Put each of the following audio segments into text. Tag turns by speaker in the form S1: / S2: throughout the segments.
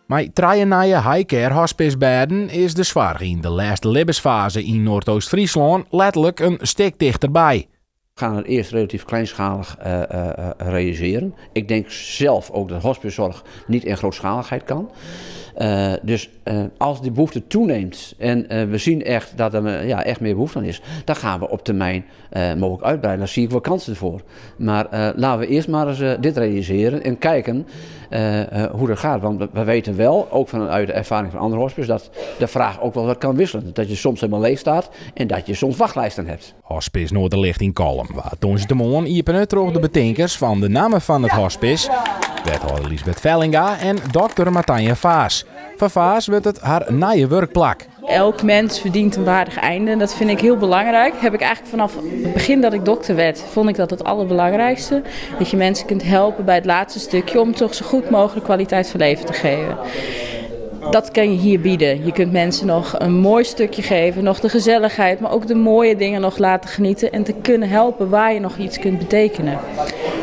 S1: Mei trije nije high-care hospicebêden is de soarch yn de lêste libbensfaze yn Noardoost-Fryslân letterlik in stik tichterby.
S2: We gaan het eerst relatief kleinschalig realiseren. Ik denk zelf ook dat hospicezorg niet in grootschaligheid kan. Dus als die behoefte toeneemt en we zien echt dat er, ja, echt meer behoefte aan is, dan gaan we op termijn mogelijk uitbreiden. Daar zie ik wel kansen voor. Maar laten we eerst maar eens dit realiseren en kijken hoe dat gaat. Want we weten wel, ook vanuit de ervaring van andere hospices, dat de vraag ook wel wat kan wisselen. Dat je soms helemaal leeg staat en dat je soms wachtlijsten hebt.
S1: Hospice Noorderlicht yn Kollum waard tongersdeitemoarn iepene troch de betinkers fan de namme fan it hospice, wethâlder Liesbeth Vellinga en dokter Martanja Vaas. Foar Vaas wurdt it har nije wurkplak.
S3: Elk mens verdient een waardig einde en dat vind ik heel belangrijk. Heb ik eigenlijk vanaf het begin dat ik dokter werd, vond ik dat het allerbelangrijkste. Dat je mensen kunt helpen bij het laatste stukje om toch zo goed mogelijk kwaliteit van leven te geven. Dat kan je hier bieden. Je kunt mensen nog een mooi stukje geven, nog de gezelligheid, maar ook de mooie dingen nog laten genieten en te kunnen helpen waar je nog iets kunt betekenen.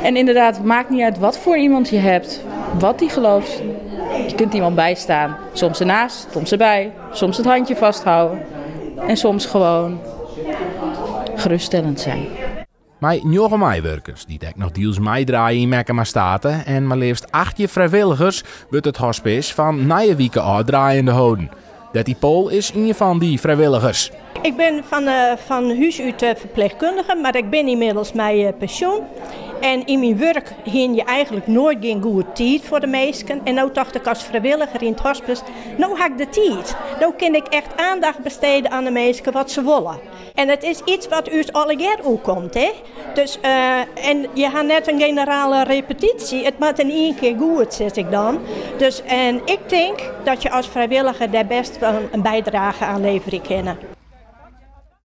S3: En inderdaad, het maakt niet uit wat voor iemand je hebt, wat die gelooft. Je kunt iemand bijstaan. Soms ernaast, soms erbij, soms het handje vasthouden en soms gewoon geruststellend zijn.
S1: Mei njoggen meiwurkers, dy't ek noch diels meidraaie yn Meckama State en mar leafst 18 frijwilligers wurdt it hospice fan nije wike ôf draaiende holden. Detty Pool is ien fan dy frijwilligers.
S4: Ik bin fan hús út ferpleechkundige, mar ik bin ynmiddels mei pensjoen. En yn myn wurk hie je eigenlik noait gjin goede tiid foar de minsken. En no tocht ik as frijwilliger yn it hospice, no ha ik de tiid. No kin ik echt oandacht bestede oan de minsken wat se wolle. En it is yts wat ús allegear oerkomt. Hè? Dus, en je ha net in generale repetysje. It moat yn ien kear goed, sis ik dan. Dus, en ik tink dat je as frijwilliger dêr bêst wol in bydrage oan leverje kinne.